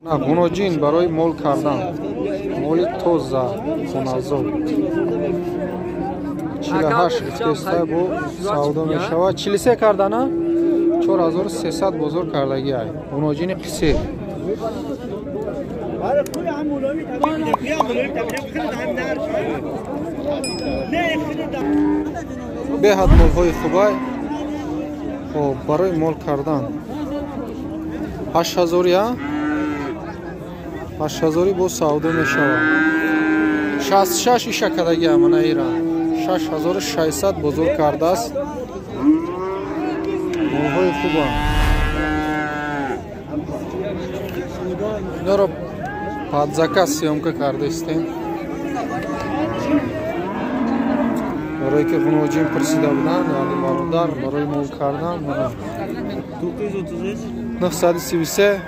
Ғуноҷин барои мол кардан. Моли тоза, хуназо. 48 гуфтеста бо савдо мешавад. 43 кардана? 4300 бозор кардагӣ ай. Ғуноҷини қисир. Беҳад молҳои хубай. Хоб, барои мол кардан. 8000 я? 8000 бо савдо мешавад. 66 иша кардагӣ амана ира. 6600 бозор кардааст. Молҳои хубанд. Инро под заказ съёмка кардаистем. Барое ки ғуноҷин пурсида буданд, яъне бародар барои мол кардан мана 933 933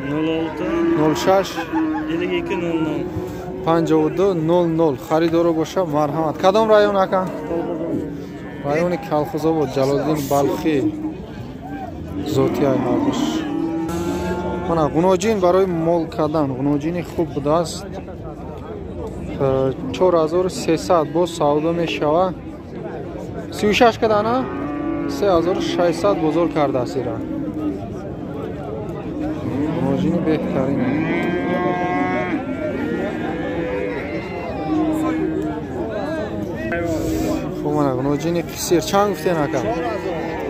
06 06 52 00 52 00 харидоро боша марҳамат. Кадом район ака? Райони Калхозобод, Ҷалолиддин Балхӣ. Зотияй ҳардуш. Мана ғуноҷин барои мол кардан, ғуноҷини хуб будааст. 4300 боз савдо мешавад. 36 кардана? 3600 бозор кардааст ира. Ғуноҷини беҳтарин. Хуб, мана ғуноҷини қисир чанд гуфтен ака?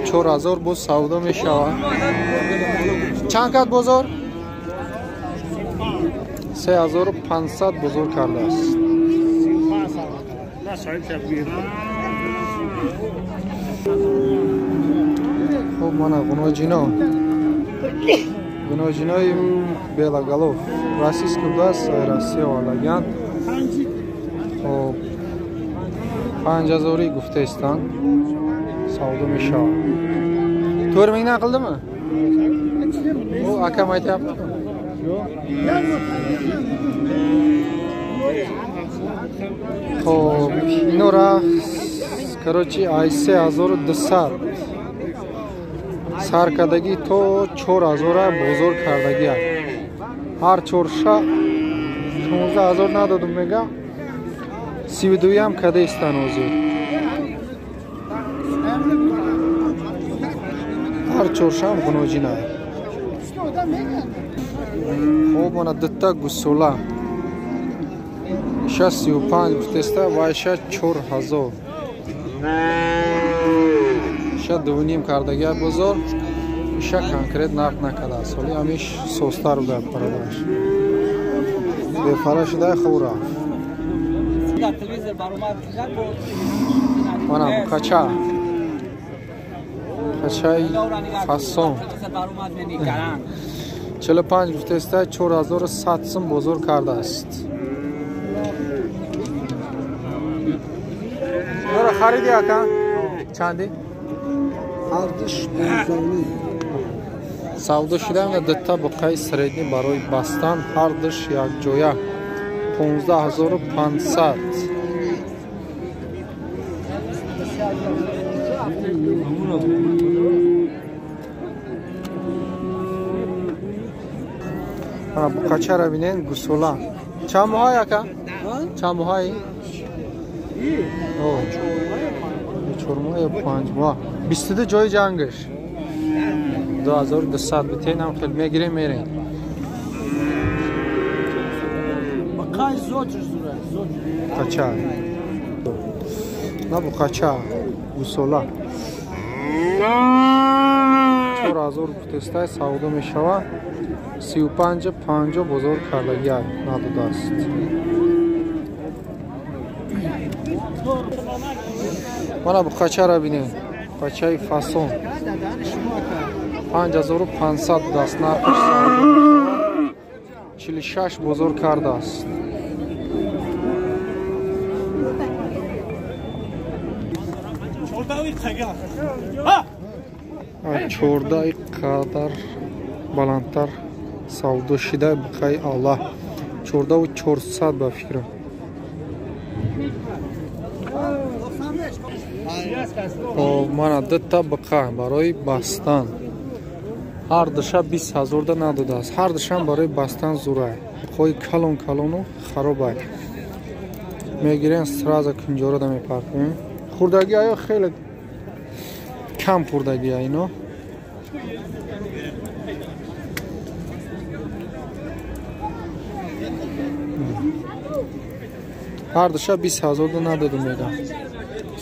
4000 боз савдо мешавад. Чанд кард бозор? 3500 бозор кардааст. Хуб, мана ғуноҷино. Ғуноҷинои белоголов. Российский будааст, Россия овардагианд. Хуб, 5000 гуфтаистанд. Савдо мешавад. 4000 dan qildimi? U akam aytyapti. Хоб, инора короче ай 3200 сар кардагӣ то 4000 бозор кардагӣ. Ҳар чорша 16000 надодум мега. 32 ҳам кадаистан ҳозир. Ҳар чоршам ғуноҷина. Хоб, мана дутта гусола. Иша 35 гуфтеста ва иша 4000. Иша 2.5 кардагият бозор. Иша конкрет нарх накардааст. Ҳоли ҳамиш состар буда парадараш. Бефара шуда хуб рафт. Мана букача. Қачаи фасон. 45 гуфтеста 4100 сум бозор кардааст. Нора хариди ака? Чанди? Ҳардуш 15. Савдо шуда дутта буқаи средний барои бастан, ҳардуш якҷоя 15500. Буқачаро бинен, гусола. Чанд моҳай ака? Чанд моҳай? 4 моҳ ё 5 моҳ. 22 ҷои ҷангаш. 2200 битенам хел мегирем мерем. Қача. На буқача, гусола. 4000 гуфтестай савдо мешавад. 35 50 бозор кардагӣ надодааст. Мана буқачаро бинем. Буқачаи фасон. 5500 будааст нархаш. 46 бозор кардааст. 14 қадар баландтар савдо шида буқаи Аллаҳ. 14400 ба фикрам. Мана дутта буқа барои бастан. Ҳар душа 20 ҳазорда надодааст. Ҳар душам барои бастан зурай. Қои калон калону харобай. Мегирен сразу кунҷорада мепартоем. Хурдагӣ аю хеле кам хурдагӣ ино. Ҳар душа 20 ҳазорда надоду мегам.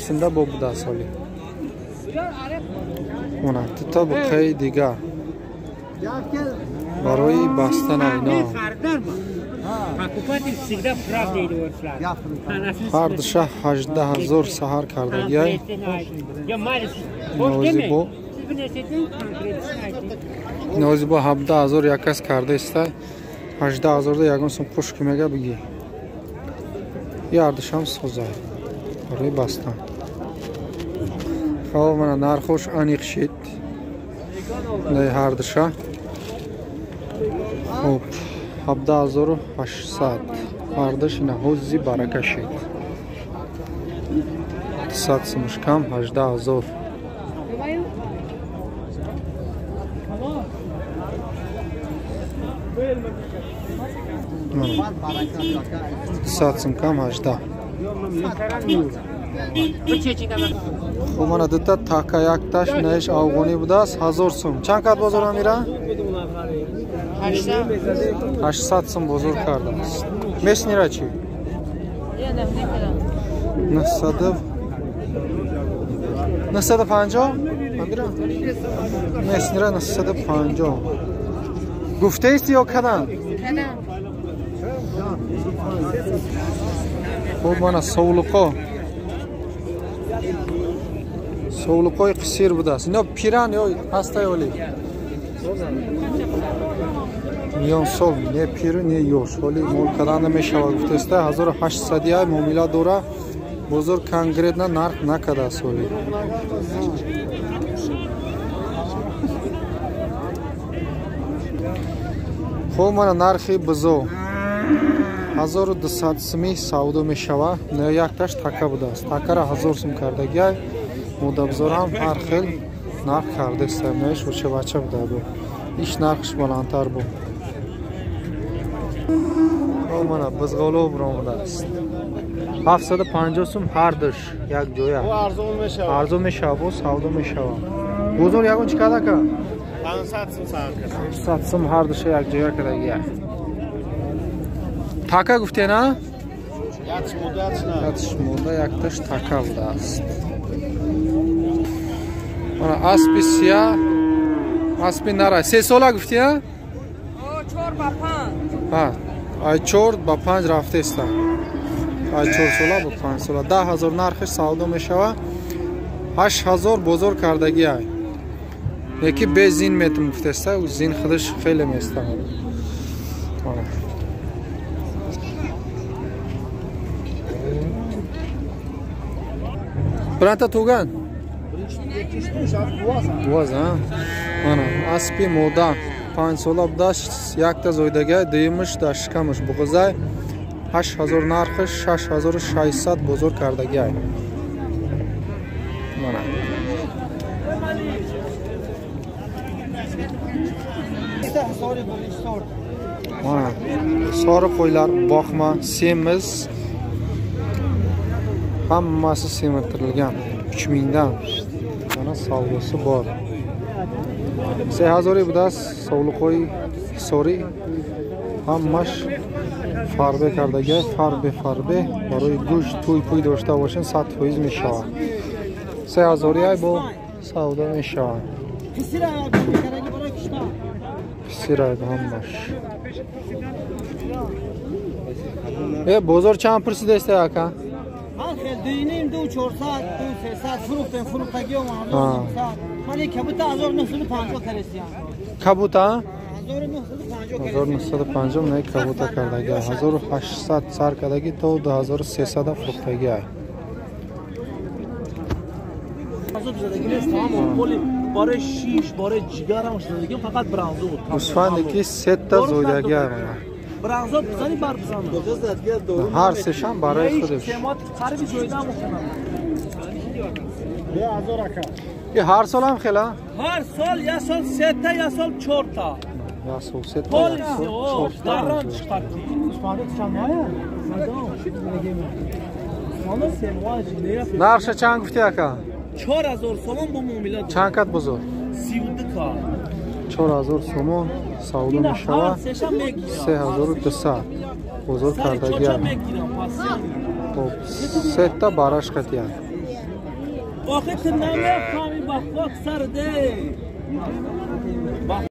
Синда бо будааст ҳоли. Мона дута буқаи дигар барои бастан айно. Ҳар душа 18 ҳазор саҳар кардагиай. Нози бо 17 ҳазор як кас карда иста. 18 ҳазорда ягон сум қуш ки мега бигӣ. Ҳардушам созай барои бастан. Хоб мана нархош аниқ шид. Ҳардуша. Хоб 17800 ҳардуш ина ҳози барака шид. 200 сумш кам 18000. 200 сум кам 18. Хоб мана дута така якташ наиш афғонӣ будааст 1000 сум. Чанд кат бозор амира? 800 сум бозор кардааст. Меснира чӣ? 950 амира? Меснира 950. Гуфтаисти ё кадан? Хоб мана совлуқо. Совлуқои қисир будааст. Ино пиран ё ҳастай оли? Миён сол не пиру не ёш. Ҳоли мол кардан намешавад гуфтаиста. 1800 ай муомила дора. Бозор конкретно нарх накардааст ҳоли. Хоб мана нархи бузо 1200 сумӣ савдо мешавад. Якташ така будааст. Такара 1000 сум кардагиай. Модабзор ҳам ҳар хел нарх кардааст. Наиш очавача буда бу. Иш нархш баландтар бу. Хоб мана бузғоло баромадааст. 750 сум ҳар душ як ҷоя. Арзон мешавад, боз савдо мешавад. Бозор ягон чӣ карда ка? 500 сум сар кард. 500 сум ҳар душа як ҷоя кардагиай. Така гуфте на? Ятш мода якташ така будааст. Мана аспи сия, аспи нара. 3 сола гуфти, а? 4 ба 5. Ҳа, ай 4 ба 5 рафтеста. Ай 4 сола ба 5 сола. 10000 нархиш савдо мешава. 8000 бозор кардагӣ ай. Яки бе зин метм гуфтеста, зин худаш хеле места. Мана. Бранта туган? Буаз, а? Мана, аспи мода 5 сола будааст, якта зоидагиай, дуюмаш дар шикамаш буғузай. 8000 нархиш, 6600 бозор кардагиай. Мана. Мана, сори qo'ylar, boqma, semiz. Hammasi semirtirilgan. 3000 dan. Mana savdosi bor. 3000 будааст, совлуқои ҳисорӣ. Ҳамаш фарбе кардагиай, фарбе фарбе барои гӯшт тӯй пӯй дошта бошен 100% мешавад. 3000 ай бо савдо мешавад. Писирай ҳамаш. Бозор чанд пурсидаиста ака? Дуйним 2400, 2300 фурӯхтем, фурӯхтагиам 1300. Ман кабута 1950 карестиям. Кабута? 1950. 1950 не кабута кардаги. 1800 сар кардаги то 2300 фурӯхтаги ай. Барои шиш, барои ҷигарам шудагӣ фақат бранзо буд. Гӯсфанде ки сета зоидаги ай. Бранзо бизани бар бизанам. Ҳар сешам барои худаш. И ҳар сол ҳам хела? Ҳар сол як сол сета, як сол чорта. Як сол сета, як сол чорта. Дарон чиқарди. Нархша чанд гуфти ака? 4000 сомон бо муомила. Чанд кат бозор? 32 ка. 4000 сомон савдо мешавад. 3200 бозор кардагия. Хоб, сета бараш қатиян. Охи ту намефаҳми ба хок сар де.